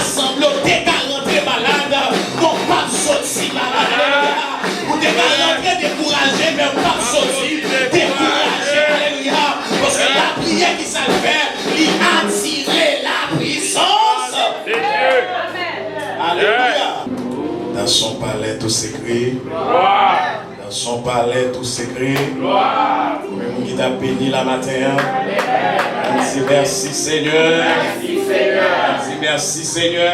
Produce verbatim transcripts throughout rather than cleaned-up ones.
Sanble w te ka rantre malad, men w p ap soti malad. Alelouya. Ou te ka rantre dekouraje, men w p ap soti dekouraje. Alelouya. Paske lapriyè, ki sa l fè? Li atire lapwisans. Alelouya. Dans son palais tout secret. Dans son palais tout secret. Konbyen moun ki t ap beni la maten an? Ann di mèsi Senyè. Ann di mèsi Senyè.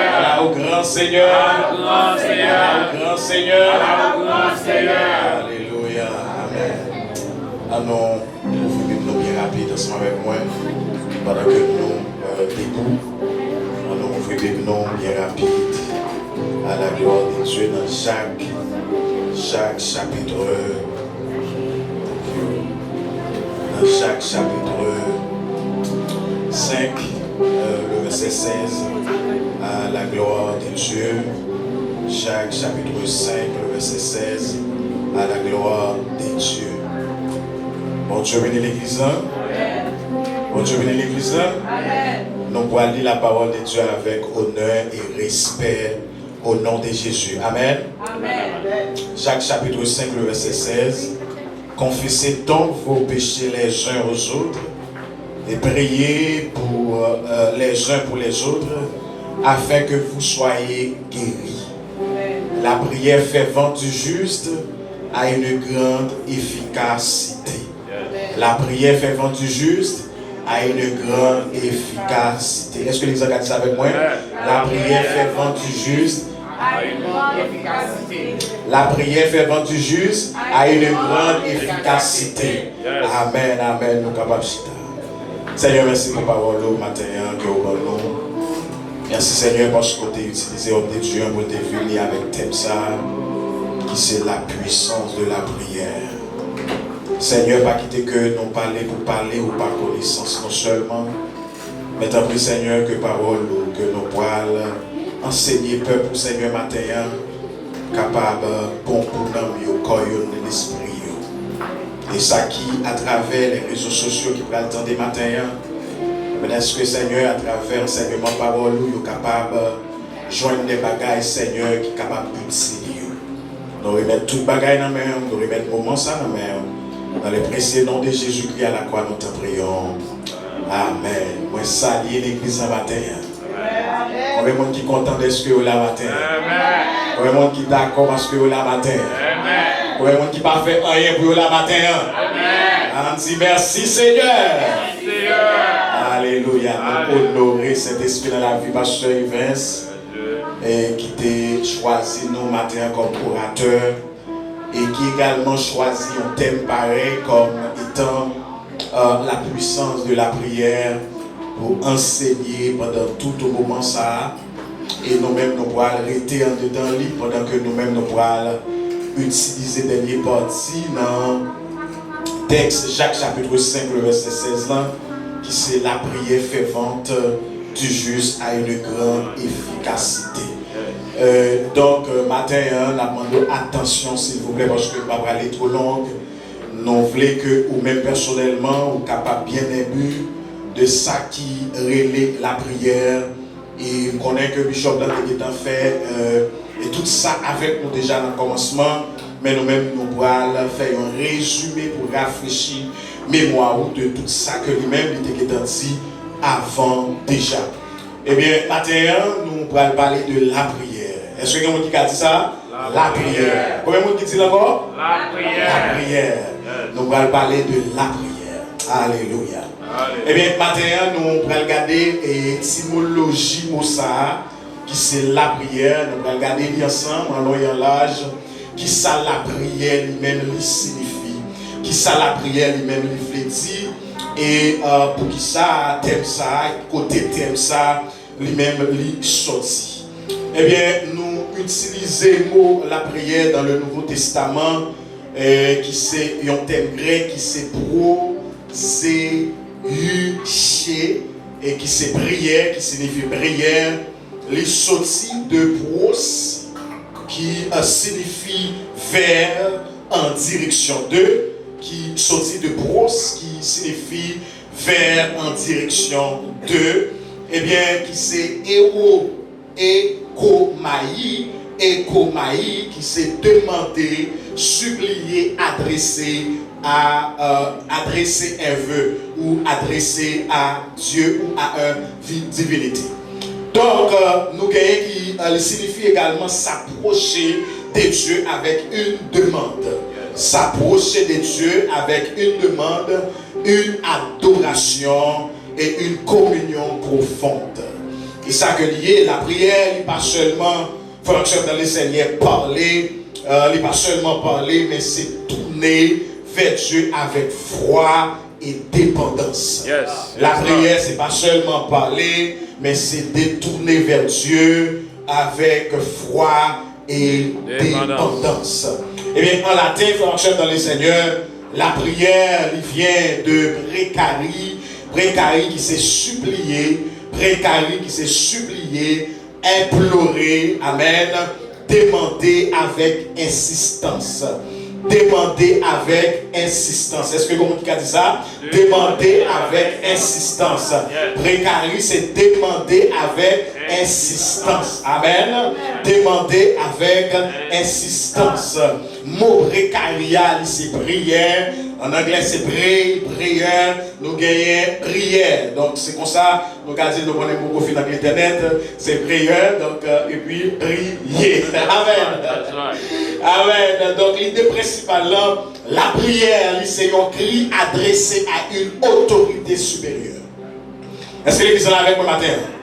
Ala ou gran Senyè. Ala ou gran Senyè. Alelouya. Amèn. Ann nou ouvri Bib nou byen rapid ansanm avèk mwen pandan ke nou, euh, debou. Ann nou ouvri Bib nou byen rapid. À la gloire de Dieu, dans Jacques, Jacques chapitre, dans Jacques chapitre cinq, euh, le verset seize, à la gloire de Dieu. Jacques chapitre cinq, le verset seize, à la gloire de Dieu. Bondye beni legliz lan. Bondye beni legliz lan. Nou pral li la parole de Dieu avec honneur et respect au nom de Jésus. Amen. Jacques chapitre cinq, le verset seize. Confessez donc vos péchés les uns aux autres et priez pour, euh, les uns pour les autres afin que vous soyez guéris. La prière fervente du juste a une grande efficacité. La prière fervente du juste a une grande efficacité. Èske legliz la ka di sa avèk mwen? La prière fervente du juste. La prière fervente du juste a une grande efficacité. Amèn, amèn. Nou kapab chita. Senyè, mèsi pou pawòl ou maten an ke ou ban nou. Mèsi, Senyè, paske ou te itilize òm de Dye an pou l te vini avèk tèm sa a, ki se la puissance de la prière. Senyè, pa kite ke nou pale pou pale ou pa konesans nou sèlman, men tanpri, Senyè, ke pawòl ou ke nou pral ansenye pèp ou, Senyè, maten an, kapab bon pou nanm yo, kò yo, lespri yo. E sa ki atravè lè rezo sosyo ki pral tande maten an, men èske, Senyè, atravè ansèyman pawòl ou, yo kapab jwenn de bagay, Senyè, ki kapab itil yo. Nou remèt tout bagay nan men w, nou remèt moman sa nan men w. Dans le précieux nom de Jésus-Christ à la croix, nous te prions. Amèn. Mwen salye legliz la maten an. Konbyen moun ki kontan dèske yo la maten an? Konbyen moun ki dakò paske yo la maten an? Konbyen moun ki pa fè anyen pou yo la maten an? Ann di mèsi, Senyè. Alelouya. Nou onore Sentespri nan lavi Pastè Evens, e ki te chwazi nou maten an kòm oratè, e ki egalman chwazi yon tèm parèy kòm etan, euh, la puissance de la prière pou ansenye pandan tout moman sa a. E nou menm, nou pral rete andedan li pandan ke nou menm, nou pral itilize dènye pati nan tèks Jak chapit senk, le vèsè sèz lan, ki se la prière fervente du juste a une grande efficacité. Euh, donk, euh, maten an, n ap mande w atansyon, silvouplè, paske nou pa prale twò long. Nou vle ke ou menm pèsonèlman, ou kapab byen enbi de sa ki rele lapriyè. E m konnen ke Bishop lan te gentan fè, euh, e tout sa avèk nou deja nan kòmansman, men nou menm, nou pral fè yon rezime pou rafrechi memwa ou de tout sa ke li menm, li te gentan di avan deja. Ebyen, maten an, nou pral pale de lapriyè. Èske gen moun ki ka di sa? Lapriyè. Konbyen moun ki di l ankò? Lapriyè. Lapriyè. Nou pral pale de lapriyè. Alelouya. Ebyen, maten an, nou pral gade etimoloji mo sa a, ki se lapriyè. Nou pral gade li ansanm, an long e an laj. Kisa lapriyè li menm li siyifi? Kisa lapriyè li menm li vle di? E, euh, poukisa tèm sa a, kote tèm sa a li menm li sòti? Ebyen, nou itilize mo lapriyè dans le Nouveau Testament, eh, ki se yon tèm grèk, ki se proseüche, e ki se priyè, ki siyifi priyè. Li sòti de pros, ki, euh, siyifi vers, en direction de, ki sòti de pros, ki siyifi vers, en direction de, Ebyen, ki se ewo, ekomayi, ekomayi, ki se demande, supplier, adresser à, euh, adresser un vœu ou adresser à Dieu ou à un vi- divinité. Donk, euh, nou genyen ki, euh, li siyifi egalman s'approcher de Dieu avec une demande. S'approcher de Dieu avec une demande, une adoration et une communion profonde. E sa ke li ye, lapriyè, li pa sèlman, frè ak sè, dans le Seigneur, pale, euh, li pa sèlman pale, men se tounen vè Dye avèk fwa e depandans. Lapriyè, se pa sèlman pale, men se detounen vè Dye avèk fwa e depandans. Ebyen, an laten, frè ak sè dans le Seigneur, lapriyè, li vyen de precari, precari ki se supplier, precari ki se supplier, implorer, amen, demande avec insistance. Demande avec insistance. Èske gon moun ki ka di sa? Demande avec insistance. Precari, se demande avec insistance. Amen. Demande avec insistance. Mo precari a, li se priyè. An anglè, se pray, prayer. Nou genyen priyè. Donk, se konsa nou ka di, nou konnen m poko fin Angletè nèt, se preyè, donk, euh, epi priye. Amen. Amen. Donk, lide prensipal lan, lapriyè, li se yon kri adrese a yon otorite siperyè. Èske legliz la avèk mwen maten an?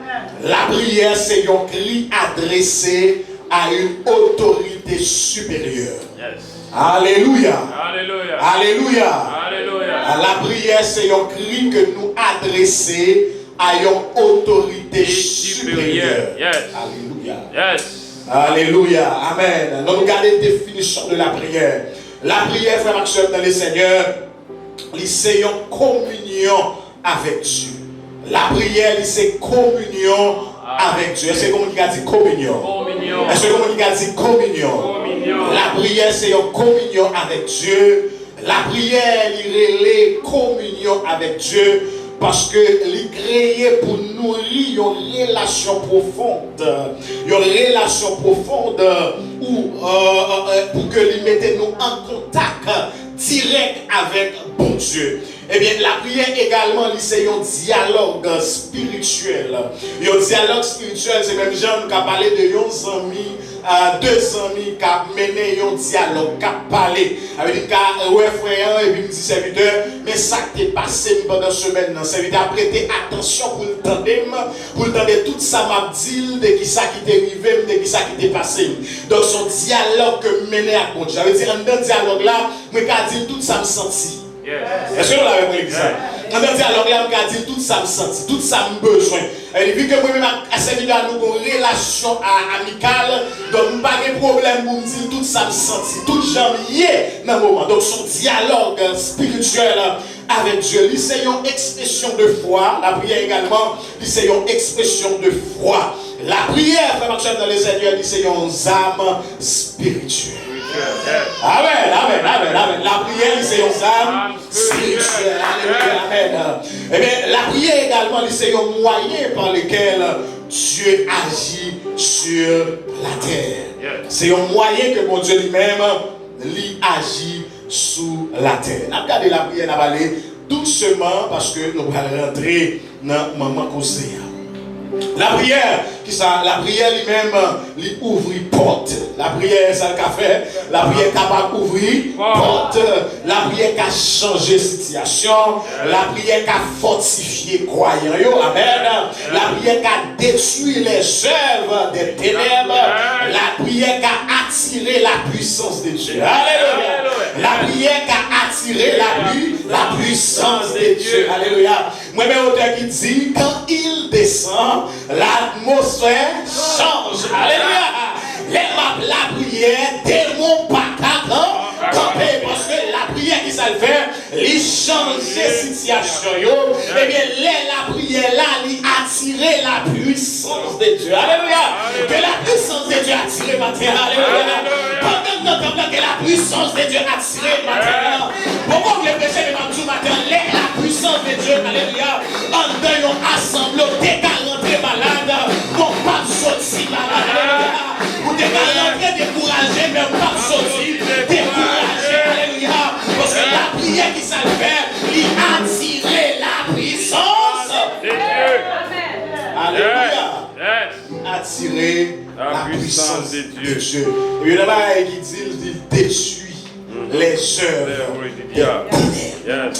Lapriyè se yon kri adrese a yon otorite siperyè. Alelouya. Alelouya. Lapriyè se yon kri ke nou adrese a yon otorite siperyè. Alelouya. Alelouya. Amen. Ann nou gade definisyon de lapriyè. Lapriyè, frè ak sè m dans le Seigneur, li se yon kominyon avèk Dye. Lapriyè, li se kominyon avèk Dye. Èske gon moun ki ka di kominyon? Èske gon moun ki ka di kominyon? Lapriyè se yon kominyon avèk Dye. Lapriyè, li rele kominyon avèk Dye, paske li kreye pou nouri yon relasyon pwofon, yon relasyon pwofon ou, euh, euh, euh, pou ke li mete nou an kontak dirèk avèk Bondye. Ebyen, lapriyè egalman, li se yon dyalòg espirityèl. Yon dyalòg espirityèl, se menm jan nou ka pale de yon zanmi, a, de zanmi k ap mennen yon dyalòg, k ap pale. Sa vle di, m ka wè frè an, epi m di sèvitè, men sa k te pase m pandan semèn nan. Sèvitè a prete atansyon pou l tande m, pou l tande tout sa m ap di l, de ki sa ki te rive m, de ki sa ki te pase m. Donk, se yon dyalòg ke m mennen ak Bondye. Sa vle di, anndan dyalòg la, mwen ka di l tout sa m santi. Èske nou la avèk mwen legliz la? Anndan dyalòg la, m ka di l tout sa m santi, tout sa m bezwen. E vi ke mwen menm ak, ak sèvitè a, nou gon relasyon a, amikal, donk m pa gen pwoblèm pou m di l tout sa m santi, tout jan m ye nan moman. Donk, se yon dyalòg espirityèl avèk Dye. Li se yon ekspresyon de fwa, lapriyè egalman, li se yon ekspresyon de fwa. Lapriyè, frè m ak sè m dans le Seigneur, li se yon zam espirityèl. Amen, amen, amen, amen. Lapriyè, li se yon zam espirityèl. Alelouya, amen. Ebyen, lapriyè egalman, li se yon mwayen pa lekel Dye aji sur la tè. Se yon mwayen ke Bondye li menm, li aji sou la tè. N ap gade lapriyè, n ap ale douseman, paske nou pral rantre nan manman koze a. Lapriyè, kisa? Lapriyè li menm, li ouvri pòt. Lapriyè, sa l ka fè? Lapriyè kapab ouvri pòt. Lapriyè ka chanje sitiyasyon. Lapriyè ka fòtifye kwayan yo. Amen. Lapriyè ka detwi lèzèv dè tenèb. Lapriyè ka atire la puissance de Dieu. Alelouya. Lapriyè ka atire la pui-, la puissance de Dieu. Alelouya. Mwen renmen otè ki di, quand il descend, l'atmosphère change. Alelouya. Lè m ap lapriyè, demon pa ka kan-, kanpe, paske lapriyè, kisa l fè? Li chanje sitiyasyon yo. Ebyen, lè lapriyè la, li atire la puissance de Dieu. Alelouya. Que la puissance de Dieu attire maten. Alelouya. Pandan m nan tanp nan, que la puissance de Dieu attire maten. Poko vle preche, men m ap di w maten, lè la puissance de Dieu, alelouya, anndan yon asanble, de ka rantre attirer la puissance de Dieu. Ebyen, nan bagay ki di l, li detwi les œuvres des ténèbres.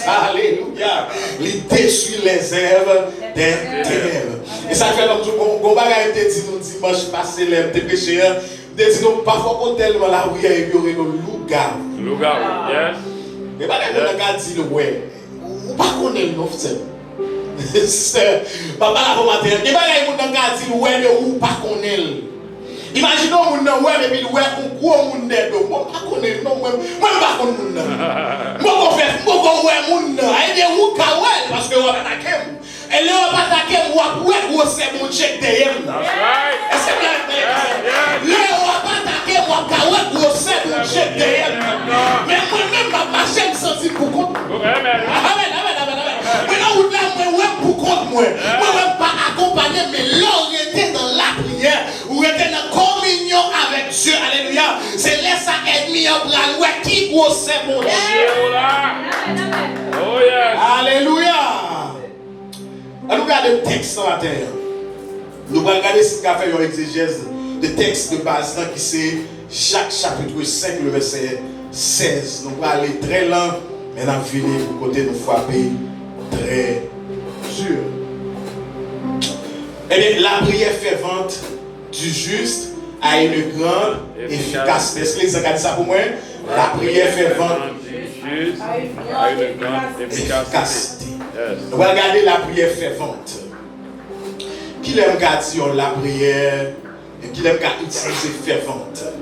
Alelouya! Li detwi les œuvres des ténèbres. E sa k fè, m ap di w, gon, gon bagay m te di nou dimanch pase lè m te preche a, m te di nou, pafwa w konn tèlman lapriyè epi yo rele w lougawou. Lougawou, yes. E bagay moun nan ka di l wè. Ou pa konnen l non, frè m. Sè, papa la fò maten an. Gen bagay moun nan ka di l wè men ou pa konnen l. Imajine w moun nan wè m epi l wè yon gwo moun dèyè do m. Mwen m pa konnen l non, mwen, mwen m pa konn moun nan. M poko fè, m poko wè moun nan. Ebyen ou ka wè l paske w ap atake m. E lè w ap atake m, w ap wè gwosè Bondye k dèyè m nan. Èske w la avèk mwen? Lè w ap atake m, w ap ka wè gwosè Bondye k dèyè m nan. Men mwen menm, m ap mache, m santi m poukont mwen. Amèn, amèn, amèn, amèn. Mwen nan wout la, mwen wè m poukont mwen. Mwen wè m pa akonpanye, men lè w rete nan lapriyè, ou rete nan kominyon avèk Dye, alelouya, se lè sa ènmi an pral wè ki gwosè Bondye. Amèn, amèn. Alelouya! Ann nou gade tèks lan maten an. Nou pral gade si n ka fè yon egzejèz de tèks de baz lan ki se Jak chapit senk, le vèsè sèz. Nou prale trè lan, men n ap vini pou kote nou frape trè di. Ebyen, la prière fervente du juste a une grande efficacité. Èske legliz lan ka di sa pou mwen? La prière fervente du juste a une grande efficacité. Nou pral gade la prière fervente. Kilè m ka di yon lapriyè, e kilè m ka itilize fervente?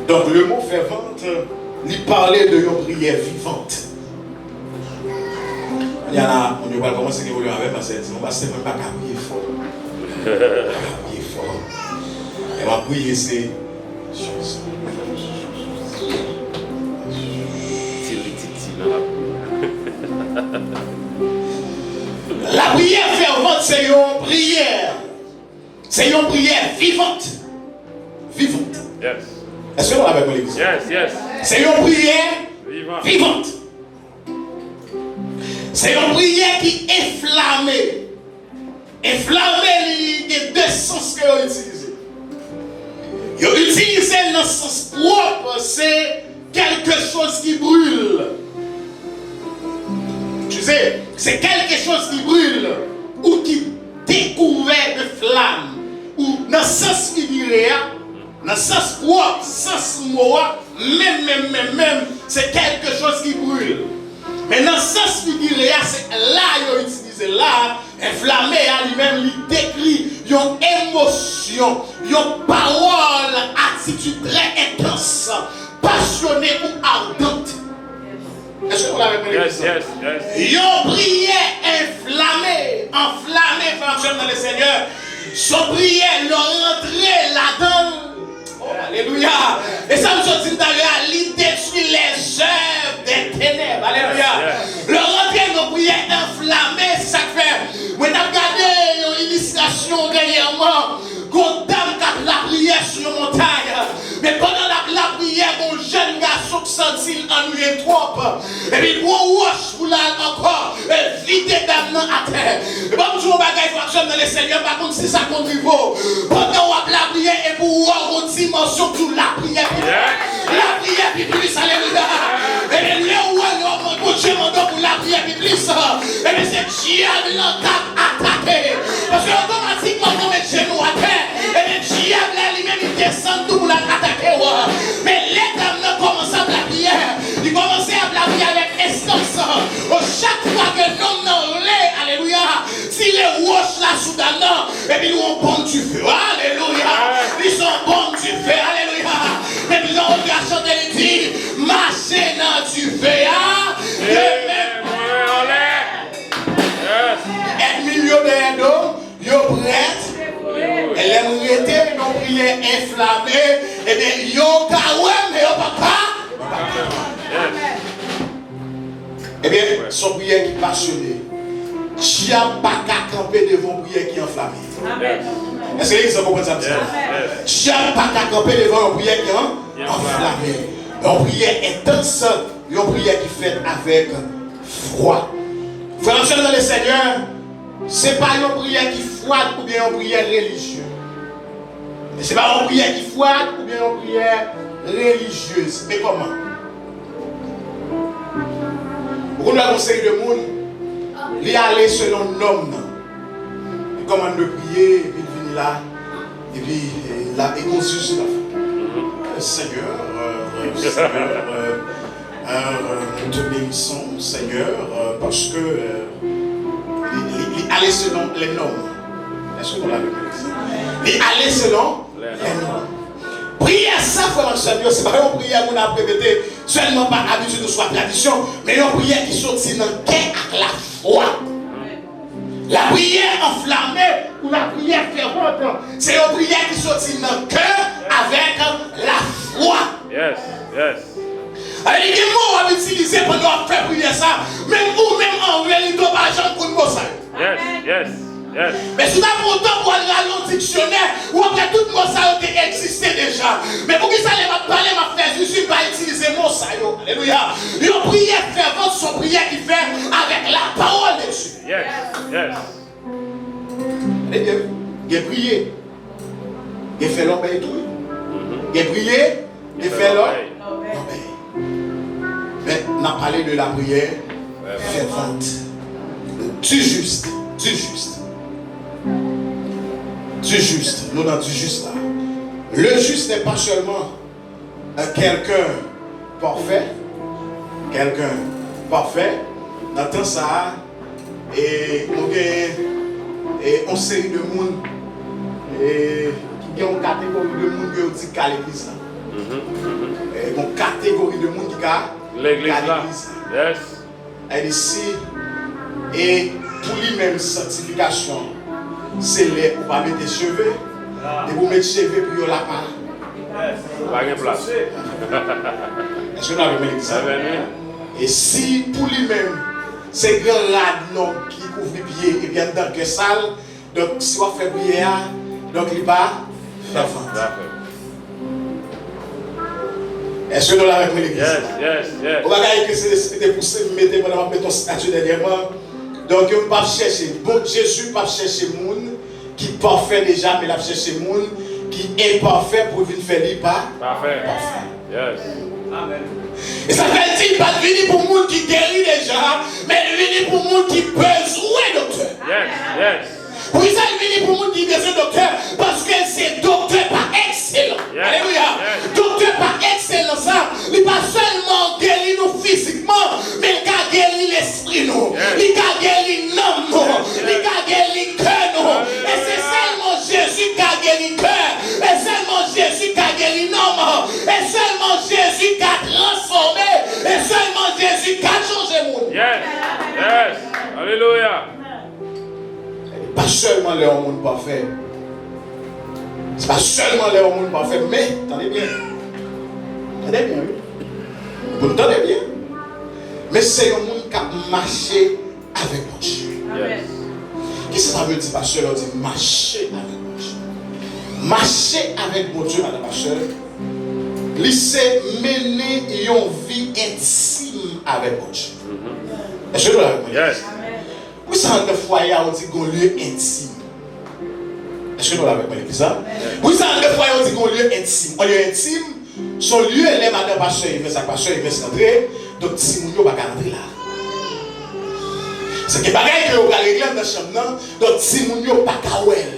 Donk, le mot fervente, li pale de yon priyè vivant. Kounye a la, moun yo pral kòmanse gen pwoblèm avè m, paske yo di, "Non, pastè, mwen pa ka priye fò. Mwen pa ka priye fò. Lè m ap priye, se." Tirititi nan lapriyè. Lapriyè fèvant se yon priyè. Se yon priyè vivant. Vivant. Èske nou avèk mwen, legliz? Se yon priyè vivant. Se yon priyè ki enflame. Enflame, li gen de sans ke yo itilize. Yo itilize l nan sans pwòp, se quelque chose qui brûle. Tu sais, c'est quelque chose qui brûle ou qui découvert de flamme. Ou nan sans figire a, nan sans pwòp, sans mo a, menm, menm, menm, menm, se quelque chose qui brûle. Men nan sans figire a, se la yo itilize la, enflame a li menm, li dekri yon emosyon, yon pawòl, atitid trè entans, pasyone ou ardant. Èske nou la avèk mwen, legliz? Yon priyè enflame, anflame, frè m, sè m nan le Senyè, se yon priyè lè w rantre ladan l. Oh, alelouya! E sa m sot di talè a, li detwi les œuvres des ténèbres. Alelouya! Lè w rantre nan priyè enflame, se sa k fè mwen t ap gade yon ilistrasyon dènyèman. Gon dam k ap lapriyè sou yon montay. Men pandan l ap lapriyè, gon jèn gason k santi l annuiye twòp. Epi l pran yon wòch pou l al ankò, e, vide dam nan atè. E ban m di w yon bagay, frè m, sè m nan le Senyè, m pa konn si sa konn rive w. Pandan w ap lapriyè, epi w wè yon dimansyon tou lapriyè pi plis. Lapriyè pi plis, alelouya. Ebyen, lè w wè lè w mande Bondye mande w pou lapriyè pi plis, ebyen, se dyab lan k ap atake. Paske otomatikman, w met jenou atè, ebyen, dyab la, li menm, li desann tou pou l al atake w. Men lè dam nan kòmanse ap lapriyè, li kòmanse ap lapriyè avèk enstans. O, chak fwa ke nonm nan vle, alelouya, tire wòch la sou dam nan, epi li yon bonm dife. Alelouya! Li se yon bonm dife. Alelouya! Epi jan Rodri a chante, li di, "Mache nan dife a, de men mwen anlè." Ènmi m yo dèyè do m, yo prèt. E lè m rete nan priyè enflame, ebyen, yo ka wè m, men yo p ap ka. Ebyen, se yon priyè ki pasyone. Dyab pa ka kanpe devan yon priyè ki anflame. Èske legliz la konprann sa m di la? Dyab pa ka kanpe devan yon priyè ki an-, anflame. Yon priyè entans, yon priyè ki fèt avèk fwa. Frè m, sè m nan le Senyè, se pa yon priyè ki fwad oubyen yon priyè relijye. Se pa yon priyè ki fwad oubyen yon priyè relijyez. Men kòman? Ou konn wè gon seri de moun, li ale selon nòm nan. Li kòmann de priye, epi l vini la, epi, eh, la, e gon zizou la fè. Euh, Seigneur, euh, euh, Seigneur, euh, euh, nous te bénissons, Seigneur, euh, parce que, euh, li, li, li ale selon lè nòm. Èske nou la rekonèt sa? Li ale selon lè nòm. Priyè sa, frè m ak sè m yo, se pa yon priyè moun ap repete sèlman pa abitid oswa tradisyon, men yon priyè ki soti nan kè ak lafwa. Lapriyè anflame ou lapriyè fèvant, se yon priyè ki soti nan kè avèk lafwa. Yes, yes. Sa vle di gen mo w ap itilize pandan w ap fè priyè sa, men ou menm an verite w pa janm konn mo sa yo. Yes, yes, yes. Men si w ta pran tan pou w al rale yon diksyonè, w ap wè tout mo sa yo te egziste deja. Men poukisa lè m ap pale, m ap fè zizi, m pa itilize mo sa yo? Alelouya. Yon priyè fèvant se yon priyè ki fè avèk la parole de Dieu. Yes, yes. Tande byen, wi. Gen priye. Gen fè lòbèy tou, wi. Gen priye, gen fè lòbèy. Men, n ap pale de lapriyè fèvant. Du juste, du juste. Du juste. Nou nan du juste la. Le juste n'est pas seulement euh, quelqu'un parfait, quelqu'un parfait, nan tan sa a, e, nou gen, e, yon seri de moun, e, ki gen yon kategori de moun ke yo di k ka legliz la. E, yon kategori de moun ki ka legliz la. Yes. Sa vle di si, e pou li menm, sanktifikasyon, se lè ou pa mete cheve, depi ou met cheve pou yo la pa. Pa gen plas. Èske nou avèk mwen legliz la? Amèn, wi. E si pou li menm, se gran rad nonm ki kouvri pye epi anndan kè sal, donk, si w ap fè priyè a, donk, li pa fèvant. Èske nou la avèk mwen legliz? Yes, yes, yes. Yon bagay ke Sentespri te pouse m mete pandan m ap mete yon estati dènyèman. Donk, yo p ap chèche, bon, Jezi p ap chèche moun ki pafè deja, men l ap chèche moun ki enpafè pou vin fè li pa pafè. Yes. Amèn. E sa fè l di, l pa t vini pou moun ki geri deja, men l vini pou moun ki bezwen doktè. Yes, yes. Poukisa l vini pou moun ki bezwen doktè? Paske l se doktè pa ekselans. Yes. Alelouya. Yes. Doktè pa ekselans la, li pa sèlman geri nou fizikman, men l ka geri lespri nou. Yes. Li ka geri nanm nou. Yes. Li ka geri kè nou. Alelouya. E se sèlman Jezi k ka geri kè. E sèlman Jezi k ka geri nanm. E sèlman Jezi k ka transfòme. E sèlman Jezi k ka chanje moun. Yes. Yes. Alelouya. Pa sèlman lè yon moun pafè. Se pa sèlman lè yon moun pafè, men, tande byen. Tande byen, wi. Pou n tande byen. Men se yon moun k ap mache avèk Bondye. Yes. Kisa sa vle di, pastè, lè w di mache avèk Bondye? Mache avèk Bondye, madan pastè, li se mennen yon vi entim avèk Bondye. Èske nou la avèk mwen? Yes. Poukisa anndan fwaye a yo di gon lye entim? Èske nou la avèk mwen legliz la? Poukisa anndan fwaye a yo di gon lye entim? Yon lye entim, se yon lye lè madan pastè Ives ak pastè Ives rantre, donk timoun yo pa ka rantre la. Se gen bagay ke yo pral regle anndan chanm nan, donk timoun yo pa ka wè l.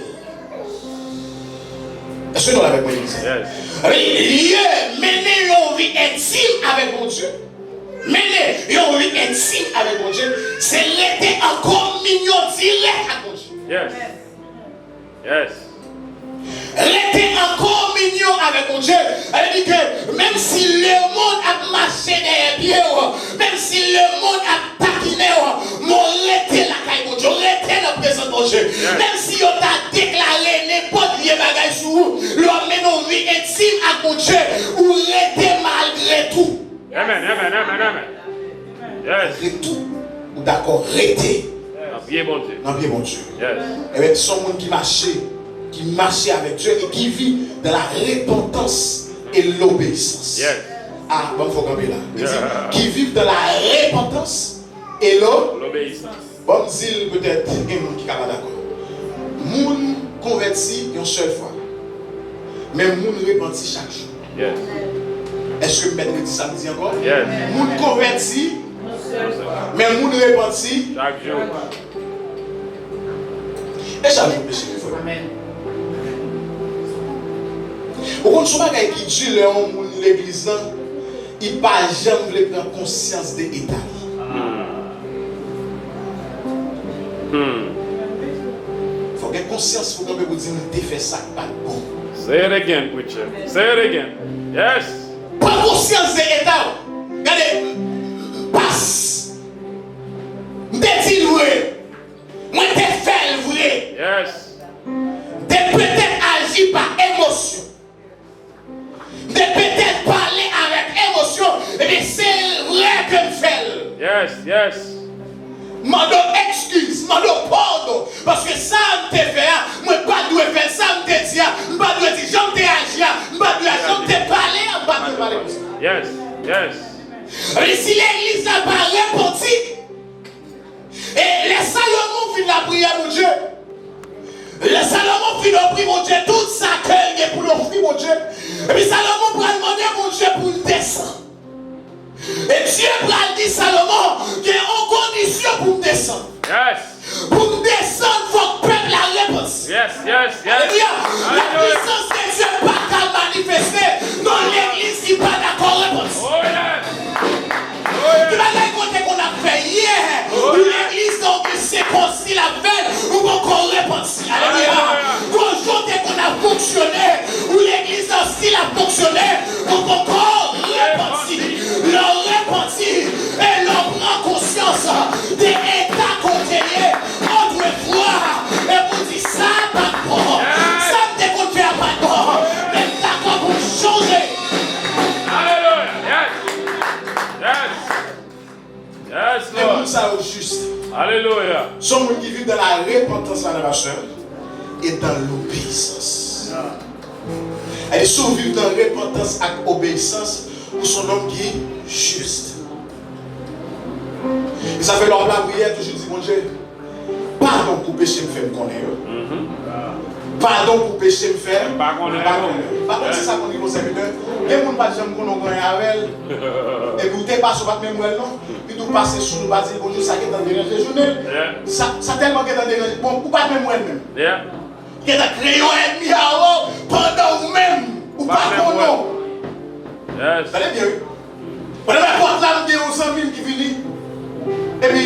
Èske nou la avèk mwen legliz la? Yes. Lye mennen yon vi entim avèk Bondye. Mennen yon vi entim avèk Bondye, se rete an kominyon dirèk ak Bondye. Yes. Yes. Rete an kominyon avèk Bondye, sa vle di ke menm si lemonn ap mache dèyè pye w, menm si lemonn ap takinen w, men w rete lakay Bondye, w rete nan prezans Bondye. Yes. Menm si yo ta deklare nenpòt vye bagay sou ou, lè w ap mennen yon vi entim ak Bondye, ou rete malgre tou. Amen, amen, amen, amen. Yes. Malgre tou, ou dakò rete. Nan pye Bondye. Nan pye Bondye. Yes. Ebyen, se yon moun ki mache, ki mache avèk Dye e qui vit dans la repentance et l'obéissance. Yes. Ah, ban m fè w kanpe la. Li di, qui vivent dans la repentance et l'o-, l'obéissance. Ban m di l, petèt gen moun ki ka pa dakò. Moun konvèti yon sèl fwa. Men moun repanti chak jou. Yes. Èske m mèt redi sa m di ankò? Yes. Moun konvèti, men moun repanti. Chak jou. E chak jou peche, frè. Amen. Ou konn se yon bagay ki di lè yon moun legliz lan, li pa janm vle pran konsyans de eta li. Hmm. Hmm. Fò gen konsyans pou kanpe pou di m te fè sa k pa t bon. Say it again, preacher. Say it again. Yes. Pran konsyans de eta w. Gade, pas. M te di l vre. Mwen te fè l vre. Yes. M te petèt aji pa emosyon. M te petèt pale avèk emosyon, ebyen se vre ke m fè l. Yes, yes. Mande w ekskiz, mande w padon, paske sa m te fè a, mwen pa t dwe fè l, sa m te di a, m pa t dwe di, jan m te aji a, m pa t dwe, jan m te pale a, m pa t dwe pale konsa. Yes, yes. Ebyen si legliz la pa repanti, E lè Salomon fin lapriyè Bondye, lè Salomon fin ofri Bondye tout sa ke l gen pou l ofri Bondye, epi Salomon pral mande Bondye pou l desann. E Dye pral di Salomon, gen yon kondisyon pou m desann. Yes. Pou m desann, fòk pèp la repanti. Yes, yes, yes. Alelouya. La puissance de Dieu pa ka manifeste nan legliz ki pa dakò repanti. Oh, yes. Ki bagay konte konn ap fè yè, ou legliz nan ou gen se konsi l ap fè l, ou poko repanti. Alelouya. Gon jan te konn ap fonksyone, ou legliz nan si l ap fonksyone, ou poko repanti. Lè w repanti, e lè w pran konsyans de eta kote ye, otrefwa, e pou di sa pa t bon, sa m te konn fè a pa t bon, men m dakò pou m chanje. Alelouya. Yes. Yes. Yes, Lord. E moun sa yo jis. Alelouya. Se yon moun ki viv dans la repentance, la nation, et dans l'obéissance. E si w viv nan repantans ak obeyisans, ou se yon nonm ki jis. E sa fè lè w ap lapriyè, toujou di Bondye, padon pou peche m fè m konnen yo. Padon pou peche m fè m pa konnen yo. Pa konn si sa konn rive yon sèvitè. Gen moun pa t janm konnen w gen anyen avè l. Epi w te pase, w pa t menm wè l non. Epi tou pase sou l, ou pa di l bonjou, sa gentan deranje jounen l. Sa, sa tèlman gentan deranje. Bon, ou pa t menm wè l menm. Gentan kreye yon ènmi a ou pandan ou menm ou pa konnen w. Tande byen wi. Pandan mwen pòt la, m gen yon zanmi m ki vini. Epi,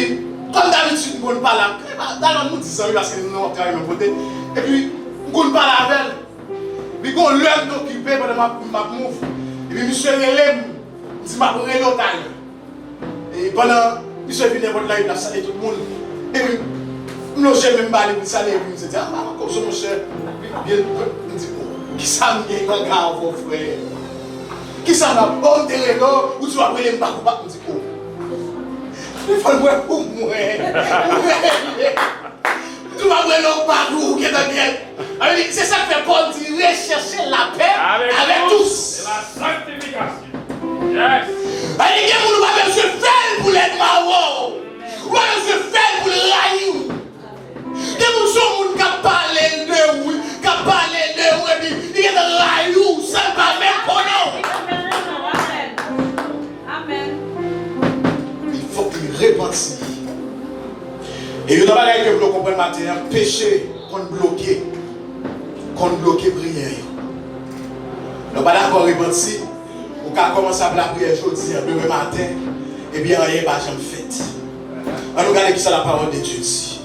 kòm dabitid, m konn pale ak, talè nou di zanmi paske nou ap travay menm kote. Epi, m konn pale avè l. Epi, gon lè m te okipe pandan m ap, m ap move. Epi, misye rele m, m di m ap rele w talè. E pandan misye vin nan pòt la, epi l ap salye tout moun. Epi, m lonje men m ba li pou l salye, epi misye di, "Ah, pa konn sa, monchè." Epi, byen, m di, "Oh, kisa m gen angan avè w, frè? Kisa m ap, oh, m te rele w, ou di w ap rele m, m pa konprann." M di, "Oh." Telefòn mwen pou mwen. Ou rele. M di w ap rele w pa tou, ou gentan gen. Sa vle di, se sa k fè Pòl di, rechèche lapè avèk tous. Sa vle di, gen moun ou pa bezwen fè l pou l ènmi a w. Ou pa bezwen fè l pou l rayi w. Gen moun se yon moun k ap pale l de ou, k ap pale l de ou, epi li gentan rayi w, san l pa menm konnen w. Li fòk li repanti. E youn nan bagay ke m vle w konprann maten an, peche konn bloke, konn bloke priyè yo. Lè w pa dakò repanti, ou ka kòmanse ap lapriyè jodi an, demen maten, epi anyen pa janm fèt. Ann nou gade kisa la parole de Dieu di.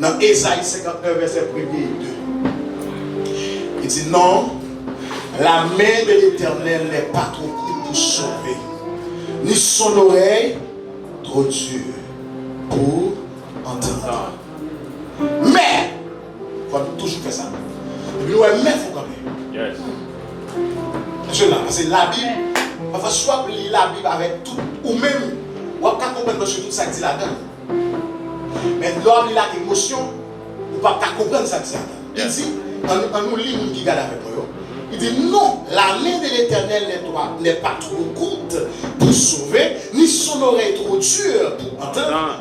Nan Ezayi senkantnèf, vèsè premye e de, li di, "Non, la main de l'Éternel n'est pas trop courte pour sauver, ni son oreille trop dure pour entendre." Men, fò nou toujou fè sa. Epi nou wè men fò kanpe. Mesye la, paske Labib, pafwa si w ap li Labib avèk tout ou menm, w ap ka konprann mesye tout sa k di ladan l. Men lè w ap li l ak emosyon, ou p ap ka konprann sa k di ladan l. Li di, ann, ann nou li moun ki gade avèk mwen yo. Li di, "Non, la main de l'Éternel n'est pas, n'est pas trop courte pour sauver, ni son oreille trop dure pour entendre,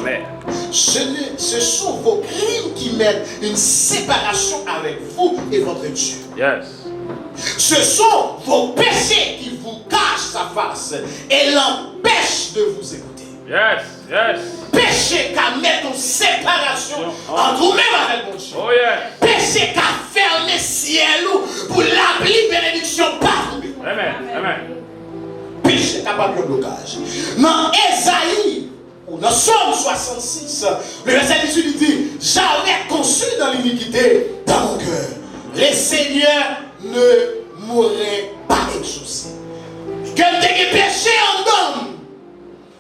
mais ce ne, ce sont vos crimes qui mettent une séparation avec vous et votre Dieu." Yes. Ce sont vos péchés qui vous cachent sa face et l'empêchent de vous écouter. Yes, yes. Peche ka mete yon separasyon ant ou menm avèk Bondye. Oh, yes. Peche ka fèmen syèl ou pou lapli benediksyon pa tonbe. Amen, amen. Peche kapab yon blokaj. Nan Ezayi, ou nan Sòm swasannsis, le vèsè dizuit, li di, J'avais conçu dans l'iniquité dans mon cœur, le Seigneur ne m'aurait pas exaucé. Ke m te gen peche anndan m.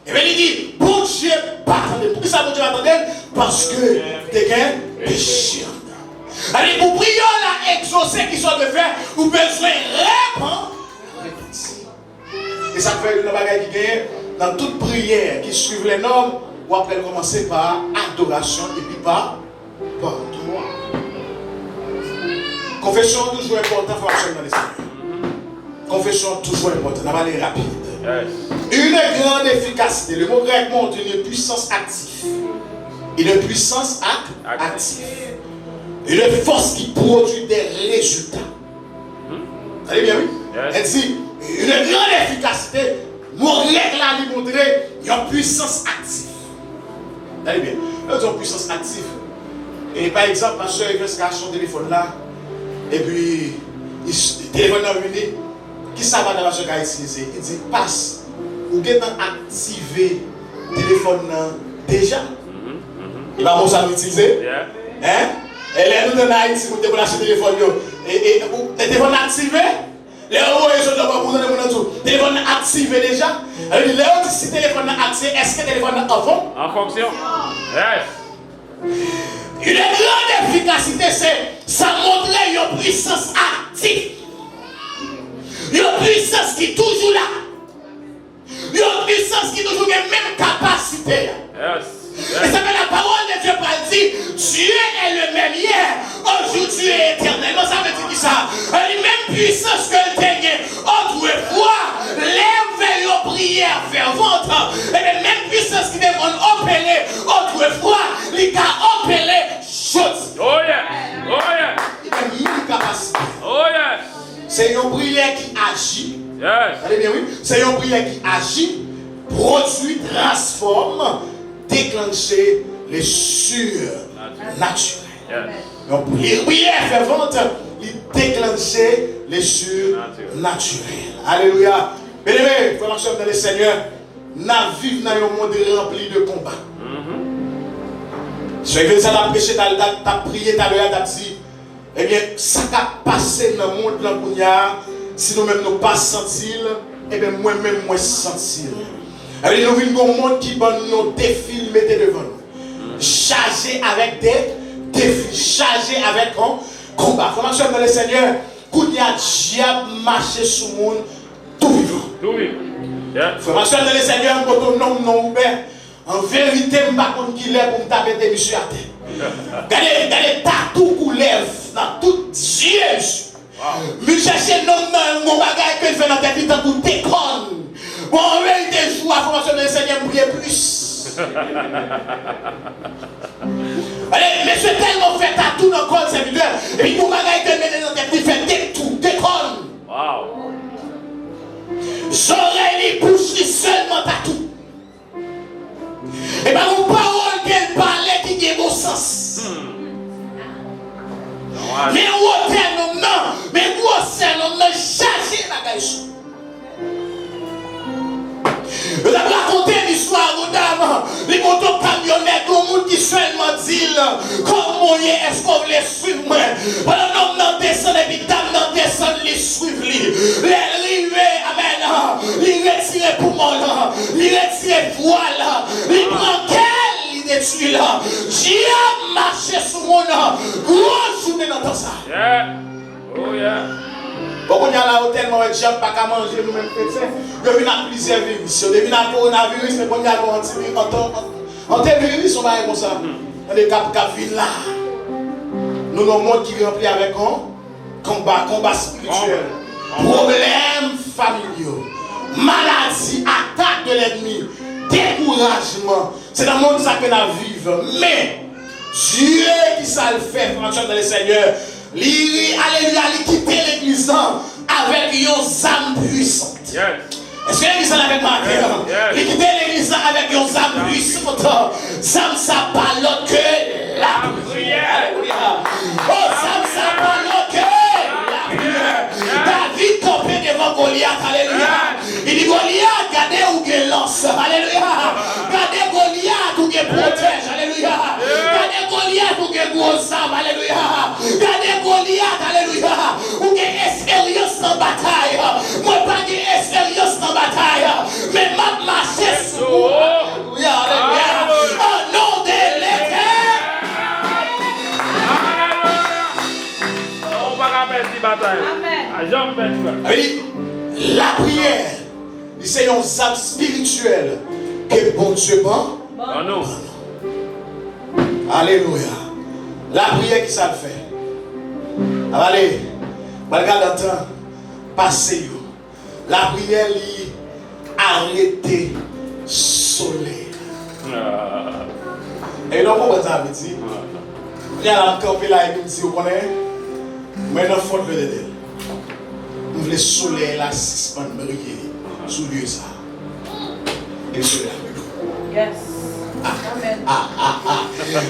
Ebyen, li di, Bondye pa tande m. Poukisa Bondye pa tande l? Paske te gen peche anndan. Sa vle di, pou priye w la egzose, kisa w dwe fè? Ou bezwen repan-, repanti. E sa k fè youn nan bagay ki genyen nan tout priyè ki swiv lè nòm, w ap wè l kòmanse pa adorasyon epi pa padon. Konfesyon an toujou enpòtan, fò n ap sèvi nan lespri. Konfesyon an toujou enpòtan, n ap ale rapid. Une grande efficacité. Le mot grec montre une puissance active. Une puissance ac- active. Une force qui produit des résultats. Tande byen, wi. Li di, une grande efficacité, mo grèk la, li montre yon pwisans aktif. Tande byen. Lè yo di yon pwisans aktif, e pa egzanp, pastè Evens ka achte yon telefòn la, epi telefòn nan vini, kisa madan pastè ka itilize? Li di, pas, ou gentan aktive telefòn nan deja? E pa mo sa nou itilize? Hein? E lè nou te nan Ayiti, moun te konn achte telefòn yo. E, e, ou, e telefòn nan aktive? Lè yo voye sot yo ba ou, tande moun nan di w, telefòn nan aktive deja? Sa vle di, lè yo di si telefòn nan aktive, èske telefòn nan an fon? An fonksyon. Yes. Une grande efficacité, se sa montre yon pwisans aktif. Yon pwisans ki toujou la. Yon pwisans ki toujou gen menm kapasite a. Yes. E sa fè la pawòl de Dye pral di, Dieu est le même hier, aujourd'hui et éternellement. Sa vle di kisa? Li menm pwisans ke l te gen otrefwa, lè w fè yon priyè fèvant, ebyen, menm pwisans ki te konn opere otrefwa, li ka opere jodi. Oh yeah. Oh yeah. Li gen menm kapasite. Oh yes. Se yon priyè ki aji. Yes. Tande byen, wi. Se yon priyè ki aji, pwodui, transfòme, deklanche le surnaturel. Yes. Yon pri- priyè fèvant, li deklanche le surnaturel. Alelouya. Byeneme, frè m ak sè m nan le Senyè, n ap viv nan yon mond ranpli de konba. Sè Evelyn sa t ap preche, t ap, t ap, t ap priye talè a, t ap di, ebyen, sa k ap pase nan mond lan kounye a, si nou menm nou pa santi l, ebyen, mwen menm, mwen santi l. Sa vle di nou vin gen yon mond ki ban nou yon defi, l mete devan nou. Chaje avèk de defi, chaje avèk yon konba. Frè m ak sè m nan le Senyè, kounye a, dyab mache sou moun tou vivan. Tou vivan. Yeah. Frè m ak sè m nan le Senyè, m pote yon nonm non ouvè. An verite, m pa konn kilè pou m ta mete misye atè. Gade, gade tatou koulèv nan tout zye misye. Vin chèche nonm nan, yon bagay ke l fè nan tèt li tankou dekòn. Bon, an verite, jou a, frè m ak sè m nan le Senyè, m priye plis. Ale, mesye tèlman fè tatou nan kò l, sèvitè, epi yon bagay ke l mete nan tèt li fè detou, dekòn. Wow. Zòrèy li, bouch li, sèlman tatou. E pa yon pawòl ke l pale ki gen bon sans. Men wotè nonm nan, men gwosè nonm nan, chaje bagay sou. Yo t ap rakonte m istwa yon dam, li monte yon kamyonèt, yon moun ki sèlman di l, kòman w ye, èske w vle swiv mwen? Pandan nonm nan desann epi dam nan desann, li swiv li. Lè l rive, amèn, li retire poumon l, li retire vwa l, li pran kè l, li detwi l. Dyab mache sou moun, gwo jounen nan tan sa. Yeah. Oh yeah. Bon, kounye a la, yo tèlman wè dyab pa ka manje nou menm kretyen, yo vin ak plizyè viris. Yo te vin ak kowonaviris, men kounye a, gon antivi-, anto-, anteviris, yon bagay konsa. Tande, k ap, k ap vin la. Nou nan yon mond ki ranpli avèk yon konba, konba espirityèl, pwoblèm familyo, maladi, atak de lènmi, dekourajman. Se nan mond sa ke n ap viv. Men, Dye, kisa l fè, frè m ak sè m nan le Senyè? Li, alelouya, li kite legliz lan avèk yon zam pwisan. Èske legliz lan avèk mwen maten an? Li kite legliz lan avèk yon zam pwisan. Zam sa pa lòt ke lapriyè. Alelouya. Oh, zam sa pa lòt ke lapriyè. David kanpe devan Golyat. Alelouya. Li di Golyat, gade ou gen lans. Alelouya. Gade Golyat ou gen pwotèj. Alelouya. Gade Golyat ou gen gwo zam. Alelouya. Gade Golyat. Alelouya. Ou gen esperyans nan batay. Mwen pa gen esperyans nan batay. Men m ap mache sou ou. Alelouya. Alelouya. Au nom de l'Éternel. Ou pa ka pèdi batay. Amèn. A janm pèdi batay. Wi. Lapriyè, li se yon zam espirityèl ke Bondye ban. Ban nou. Alelouya. Lapriyè, ki sa l fè? Avale. Pral gade tan pase yo. Lapriyè, li arete solèy la. Ah. E nou konprann sa vle di? Kounye a la, m kanpe la epi m di, ou konnen, mwen nan Fort Lauderdale. M vle solèy la sispann briye sou lye sa. E solèy la briye. Yes. Ah, ah, ah, ah.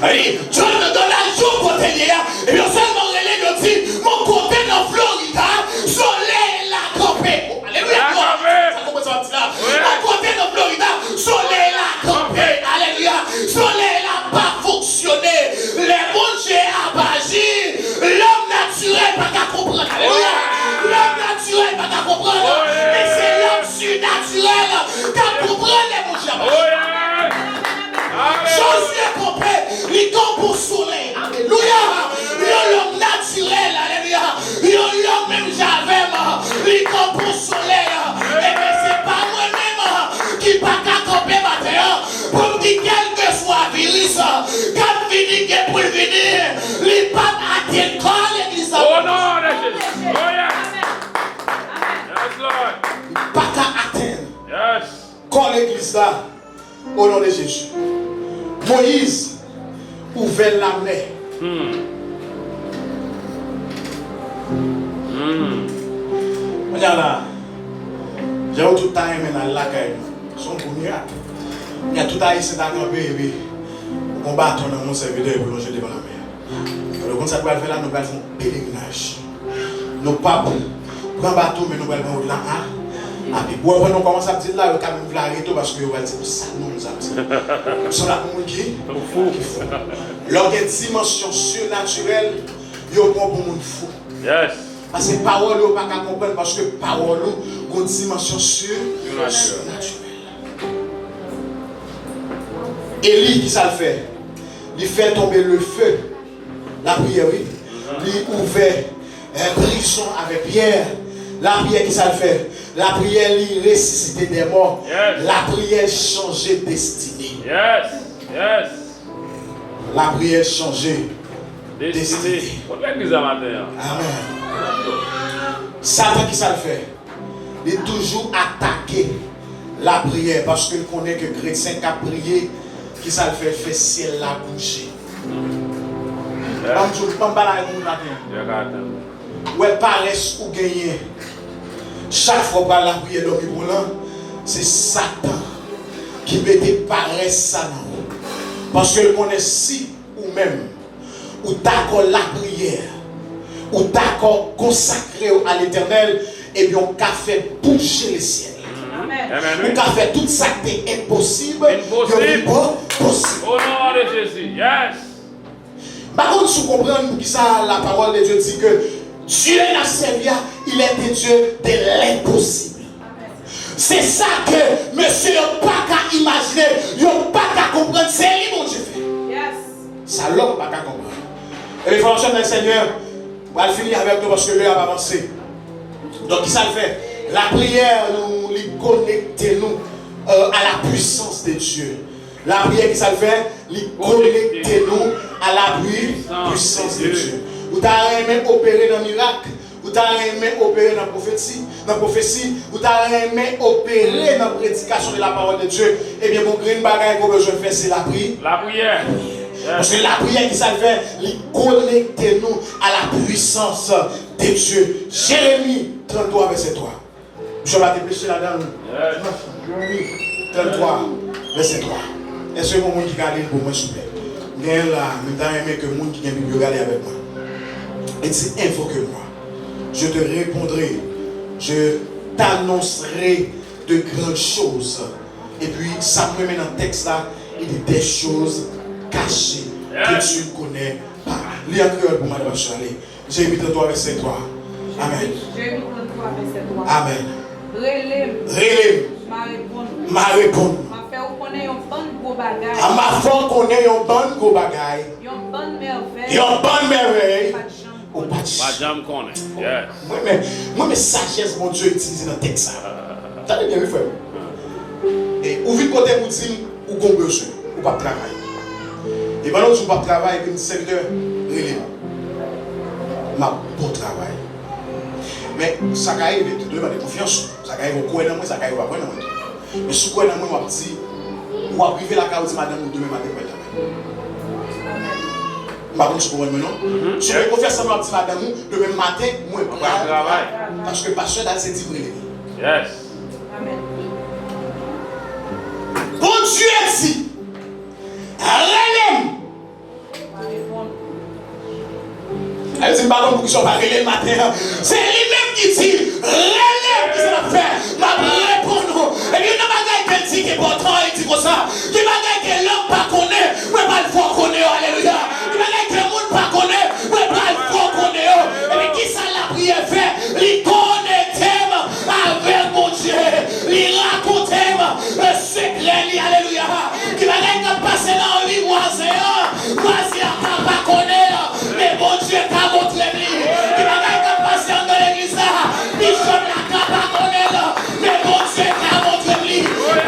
Hey, John Donald Trump kote l ye a, epi yo sèlman rele l, yo di, mwen kote nan Florida, solèy la kanpe. Alelouya. Sa konprann sa w ap di la. Mwen kote nan Florida, solèy la kanpe. Alelouya. Solèy la pa fonksyone. Lè Bondye ap aji, lòm natirèl pa ka konprann. Alelouya. Lòm natirèl pa ka konprann. Men se lòm sinatirèl k ap konprann lè Bondye ap aji. Jozye kanpe, li kanpe sou solèy. Alelouya. Yon lòm natirèl, alelouya. Yon lòm menm jan avè m, li kanpe sou solèy. Ebyen, se pa mwen menm ki pa ka kanpe maten an pou m di kèlkeswa viris k ap vini, gen pou l vini, li p ap atenn kò legliz la. O non de Jezi. Oh yes. Yes, Lord. Li pa ka atenn kò legliz la. O non de Jezi. Moyiz ouvè lamè. Hmm. Hmm. Kounye a la, jan yo tout ta renmen al lakay nou. Se yon gwo mirak. Kounye a tout Ayisyen ta kanpe epi yon baton nan men yon sèvitè epi w lonje devan lamè a. Alò, konn sa nou pral fè la, nou pral fè yon pelerinaj. Nou p ap pran bato, men nou pral pran wout la a, a pye. Ou wè, pandan nou kòmanse ap di l la, yo ka menm vle arete w paske yo pral di, "Sa moun sa ap di?" Ou sanble ak yon moun ki, ki fou. Lè w gen dimansyon sinatirèl, yo pran w pou moun fou. Yes. Paske pawòl yo pa ka konprann, paske pawòl ou gon dimansyon si-, sinatirèl. Eli, ki sa l fè? Li fè tonbe lefe. Lapriyè, wi. Li ouvè, eh, prizon avèk pyè. Lapriyè, ki sa l fè? Lapriyè, li resisite dè mò. Yes. Lapriyè chanje destine. Yes. Yes. Lapriyè chanje destine. Destine. Kot legliz la maten an? Amèn. Satan, ki sa l fè? Li toujou atake lapriyè, paske l konnen ke kretyen k ap priye, ki sa l fè? L fè syèl la bouje. Ban m di w, ban m pale avèk moun maten an. Ou wè parès ou genyen, chak fwa w pral lapriyè dòmi pou w lan, se Satan ki mete parès sa nan ou. Paske l konnen si ou menm ou dakò lapriyè, ou dakò konsakre w a Letènèl, ebyen, w ka fè bouje lesyèl. Amèn. Ou ka fè tout sa k te enposib, yo vin po-, posib. O non de Jezi. Yes. M pa konn si w konprann poukisa la parole de Dieu di ke Dieu n ap sèvi a, il est un Dieu de l'impossible. Se sa ke mesye yo pa ka imajine, yo pa ka konprann, se li Bondye fè. Yes. Sa lòm pa ka konprann. E enfòmasyon nan Senyè, m pral fini avèk nou paske lè a ap avanse. Donk, ki sa l fè? Lapriyè nou, li konekte nou, euh, à la puissance de Dieu. Lapriyè, ki sa l fè? Li konekte nou à la pui-, puissance de Dieu. Ou ta renmen opere nan mirak? Ou ta renmen opere nan pwofesi, nan pwofesi, ou ta renmen opere nan predikasyon de la parole de Dieu, ebyen, gon grenn bagay ke w bezwen fè, se lapri-, lapriyè. Paske lapriyè ki sa l fè, li konekte nou a la puissance de Dieu. Jeremi trannntwa, vèsè twa. Misye pa te peche ladan l. Jeremi trannntwa, vèsè twa. Èske gen moun ki ka li l pou mwen, souple? M genyen l la, men m ta renmen ke moun ki gen Bib yo gade avèk mwen. Il dit, invoque-moi, je te répondrai, je t'annoncerai de grandes choses. Epi, sa m renmen nan tèks la, il dit des choses cachées que tu ne connais pas. Li an kreyòl pou mwen, Pastè, ale. Jeremi trannntwa, vèsè twa. Amèn. Jeremi trannntwa, vèsè twa. Amèn. Rele m. Rele m. M a reponn ou. M a reponn ou. M a fè ou konnen yon bann gwo bagay. A m a fè w konnen yon bann gwo bagay. Yon bann mèvèy. Yon bann mèvèy. Ou pa t janm konnen. Ou pa t janm konnen. Yes. Mwen, men, mwen, men sajès Bondye itilize nan tèks sa. Tande byen, wi, frè m. E, ou vin kote m, ou di m, ou gon bezwen, ou p ap travay. E pandan w di w p ap travay, epi m di, sèvitè, rele m. M ap bon travay. Men, sa ka rive, tou dwe mande konfyans ou. Sa ka rive, ou kwè nan mwen, sa ka rive, ou pa kwè nan mwen tou. Men si w kwè nan mwen, w ap di, w ap rive lakay ou, di madanm ou, demen maten, mwen travay. M pa konn si w konprann mwen, non. Si w gen konfyans nan mwen, w ap di madanm ou, demen maten, mwen pral travay. Paske pastè Dal se di m rele li. Yes. Amèn. Bondye di, rele m. Mwen reponn. Èl di, m pa konn poukisa w pa rele l maten an. Se li menm ki di, rele m, ki sa l ap fè? M ap reponn ou. Epi youn nan bagay ke l di ki enpòtan, li di konsa, gen bagay ke lòm pa konnen, mwen pral fè w konnen yo, alelouya. Gen bagay ke moun pa konnen, mwen pral fè w konnen yo. Epi ki sa lapriyè fè? Li konekte m avèk Bondye. Li rakonte m sekrè li, alelouya. Ki bagay k ap pase nan vi vwazen an? Vwazen an ka pa konnen l, men Bondye ka montre m li. Ki bagay k ap pase anndan legliz la? Bishop la ka pa konnen l, men Bondye ka montre m li.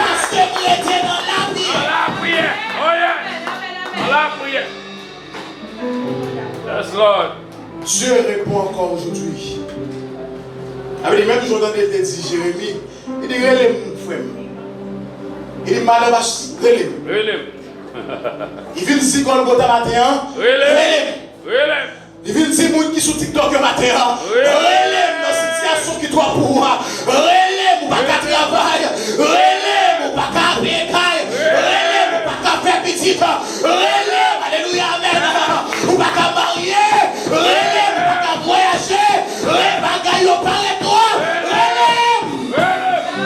Paske m rete nan lapriyè. Nan lapriyè. Oh, yeah. Nan lapriyè. Yes, Lord. Dieu répond encore aujourd'hui. Sa vle di, menm jan w tande l te di Jeremi, li di, rele m, frè m. Li di, madanm, rele m. Rele m. Li vin di Gòlgota maten an, rele m. Rele m. Rele m. Li vin di moun ki sou TikTok yo maten an, rele m nan sitiyasyon ki twòp pou ou a. Rele m, ou pa ka travay. Rele m, ou pa ka peye kay. Rele m, ou pa ka fè pitit. Rele m, alelouya, amèn. Ou pa ka marye. Rele m, ou pa ka vwayaje. Rele m, bagay yo parèt nwa. Rele m. Rele m.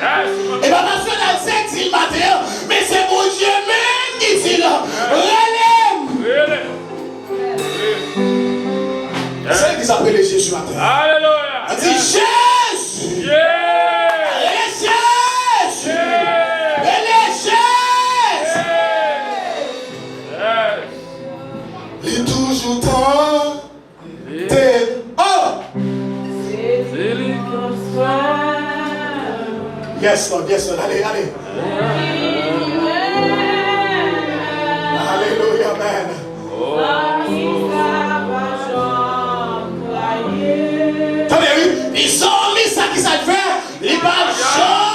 Yes. E pa pastè Dal se di l maten an, men se Bondye menm ki di l. Rele m. Rele m. Se ki sa rele Jezi maten. Alelouya. An di Jezi. Yes. Rele Jezi. Yes. Rele Jezi. Yes. Li toujou tande. Oh. Se li k ap swen. Yes, Lord, yes, Lord. Ale, ale. Alelouya, amen. Tande, wi. Li zanmi sa ki sa l fè? Li pa janm.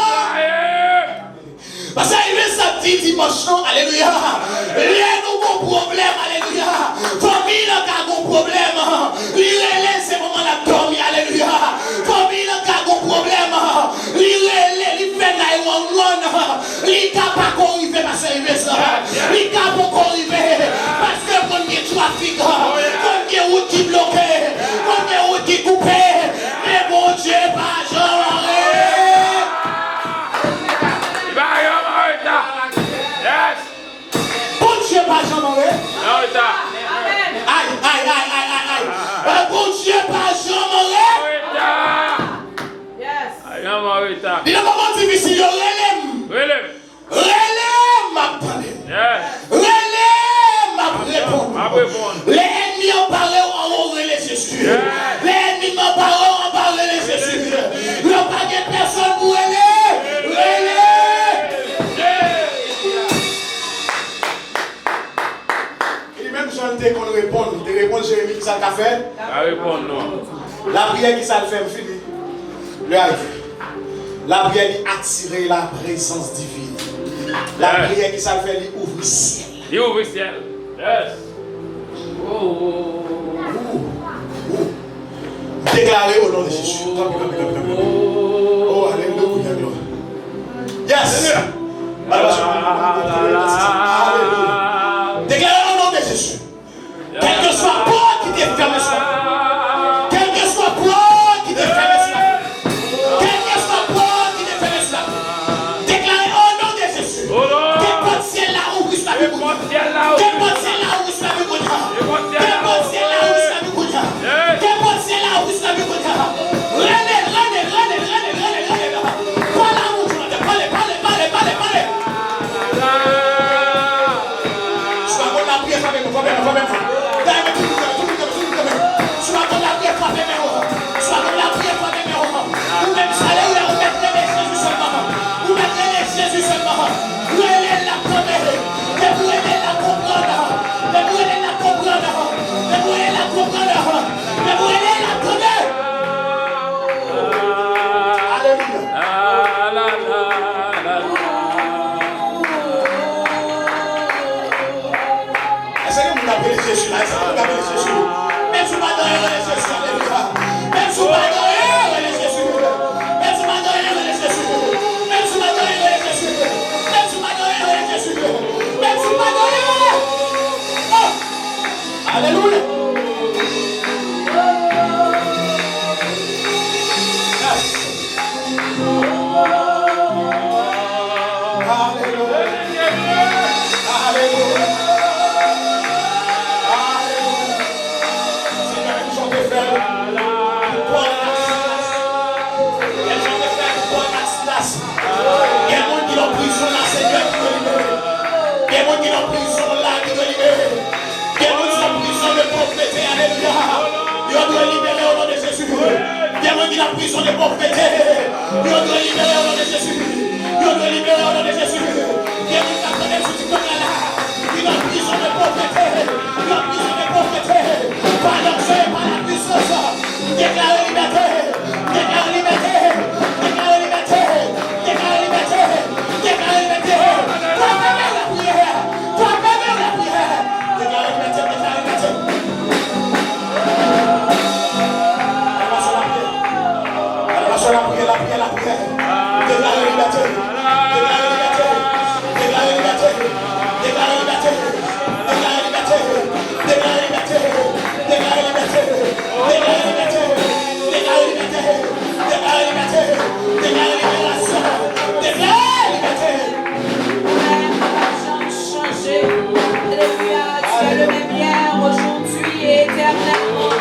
Paske rive samdi, dimanch lan, alelouya. Lè nou gon pwoblèm, alelouya. Fanmi lan ka gon pwoblèm. Li rele, se moman l ap dòmi, alelouya. Fanmi lan ka gon pwoblèm. Li rele, li fè nine one one. Li ka pako rive, pastè Ives. Li ka poko rive. Paske konn gen trafik. Konn gen wout ki bloke. Konn gen wout ki koupe. Men Bondye pa janm anrete. Li pa janm anreta. Yes. Bondye pa janm anreta. Anreta. Ay, ay, ay, ay, ay, ay. Bondye pa janm anreta. Anreta. Yes. Pa janm anreta. Li nan moman difisil yo, rele m. Rele m. Rele m, m ap tande. Yes. Rele m, m ap reponn. M ap reponn. Lè ènmi an pare w anwo, rele Jezi. Yes. Lè ènmi an pare w anba, rele Jezi. Lè w pa gen pèsonn pou rele, rele. Yes. E li menm jan l te konn reponn, li te reponn Jeremi, ki sa l ka fè? Ka reponn nou. Lapriyè, ki sa l fè? M fini. Lè a rive. Lapriyè, li atire la prezans divin. Lapriyè, ki sa l fè? Li ouvri syèl la. Li ouvri syèl. Yes. Ou, ou. Deklare o non de Jezi. Kanpe, kanpe, kanpe, kanpe. Oh, alelouya, glwa. Yes. Alelouya. Deklare o non de Jezi. Kèlkeswa pòt ki te fèmen sou la. Kèlkeswa pòt ki te fèmen sou la. Kèlkeswa pòt ki te fèmen sou la. Deklare o non de Jezi. Ke pòt syèl la ouvri sou lavi moun nan. Ke pòt syèl la ouvri sou lavi moun nan. Ke pòt syèl la ouvri sou lavi moun nan. Ke pòt syèl la ouvri sou lavi moun nan. Rele, rele, rele, rele, rele, rele. Pale a moun nan. Pale, pale, pale, pale, pale. Si w pa konn lapriyè, frape men, frape men, frape men. Dèyè men, tout moun kanpe, tout moun kanpe, tout moun kanpe. Si w pa konn lapriyè, frape men w. Si w pa konn lapriyè, frape men w. Ou menm, alelouya, ou mèt rele Jezi sèlman. Ou mèt rele Jezi sèlman. Rele l, l ap tande. Depi w rele l, l ap konprann. Depi w rele l, l ap konprann. Depi w rele l, l ap konprann. Depi w rele l, l ap tande. Alelouya. Èske gen moun k ap rele Jezi la? Èske gen moun k ap rele Jezi? Menm si w pa gen anyen, rele Jezi, alelouya. Menm si w pa gen anyen, rele Jezi. Menm si w pa gen anyen, rele Jezi. Menm si w pa gen anyen, rele Jezi. Menm si w pa gen anyen, rele Jezi. Menm si w pa gen anyen. Oh! Alelouya. Yes. Alelouya. Alelouya. Alelouya. Senyè, menm jan w te fè l pou Pòl ak Silas. Menm jan w te fè l pou Pòl ak Silas. Gen moun ki nan prizon la, Senyè, ki dwe libere. Gen moun ki nan prizon la, ki dwe libere. Gen moun ki nan prizon de povrete, alelouya. Yo dwe libere o non de Jezi. Gen moun ki nan prizon de povrete. Yo dwe libere o non de Jezi. Yo dwe libere o non de Jezi. Gen moun k ap tande m sou TikTok la, la, ki nan prizon de povrete. Nan prizon de povrete. Pa nan je, pa nan pwisans. Deklare libète. Deklare libète. Deklare libète. Deklare libète. Deklare libète. Frape men w lapriyè. Frape men w lapriyè. Deklare libète, deklare libète. Adorasyon, lapriyè. Adorasyon, lapriyè, lapriyè, lapriyè. Deklare libète. Deklare libète. Deklare libète. Deklare libète. Deklare libète. Deklare libète. Deklare libète. Deklare libète. Deklare libète. Deklare libète. Deklare liberasyon. Deklare libète. Ou pa janm chanje. Alelouya, tu es le même hier, aujourd'hui et éternellement.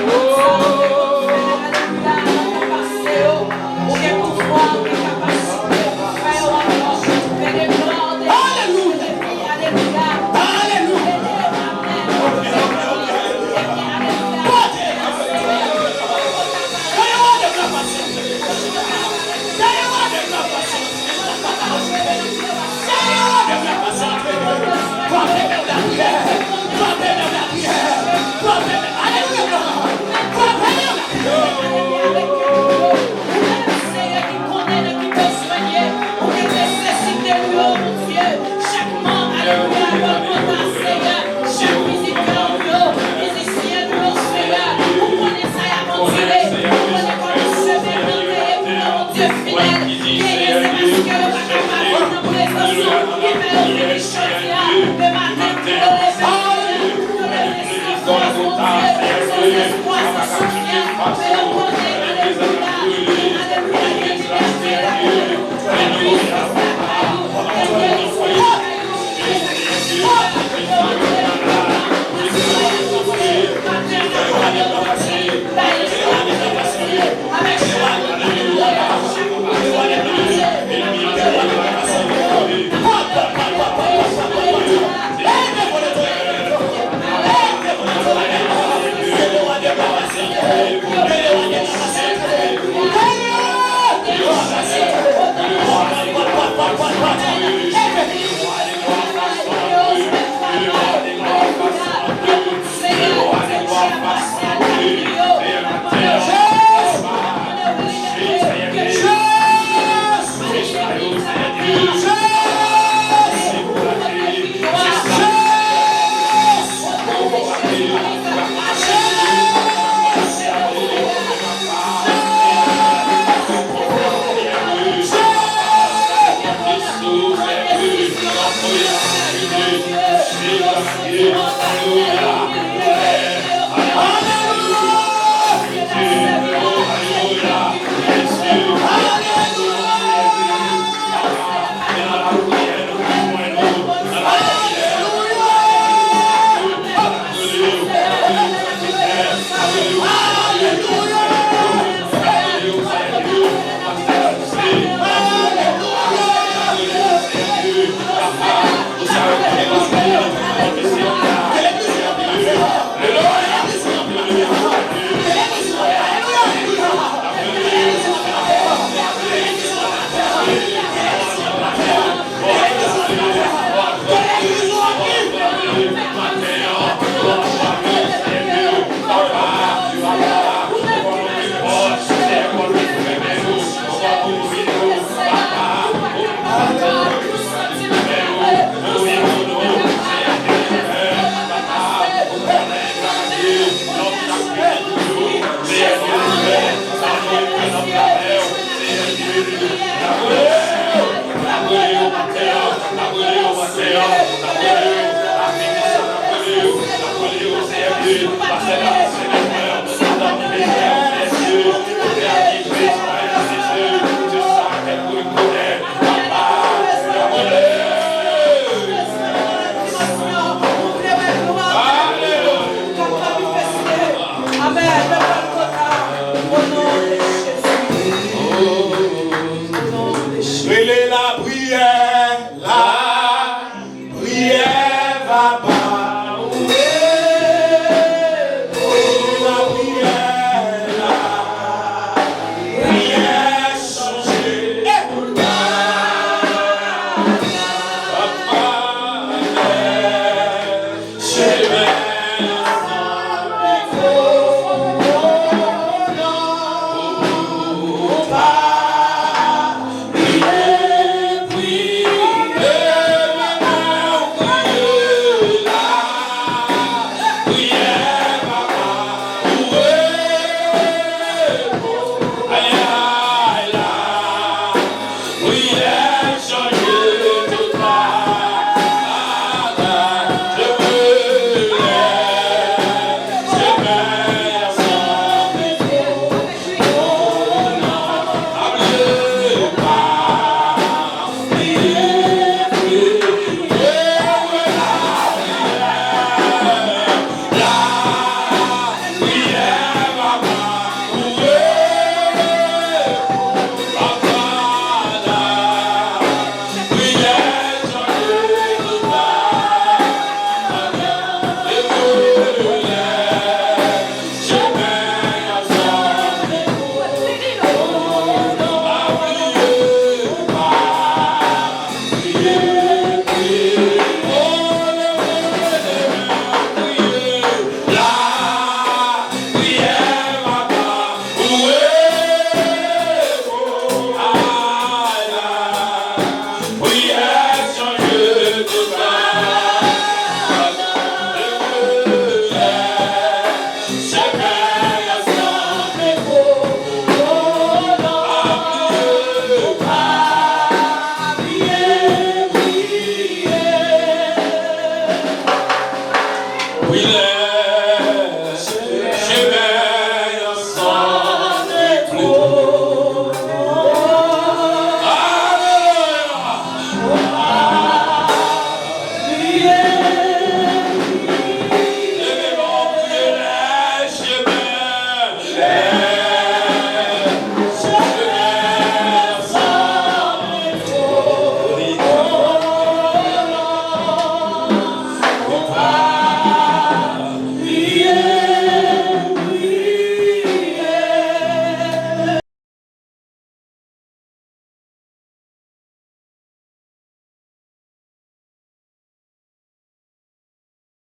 Ou sa ou te konn fè, alelouya, nan tan pase yo. Ou gen pouvwa, ou gen kapasite pou fè yo ankò. Fè de glwa, de Alelouya. Alelouya. Alelouya. Alelouya. Alelouya. Chak manm, alelouya, yo kontan, Senyè. Chak mizikè nou yo, mizisyen nou yo, Senyè. Ou konnen sa y ap andire. Ou konnen kòman semen nan te ye pou yo, Bondye fidèl. Genyen se paske yo pa kapab vin nan prezans ou ki fè yo vini jodi a, le maten, pou yo leve, Senyè, pou yo leve san fòs, Bondye, san espwa, san soutyen. Men yo konnen, alelouya, alelouya, gen libète ladan yo. Rele lapriyè, lapriyè va ba ou repo. Lapriyè, lapriyè chanje tout bagay. Papa,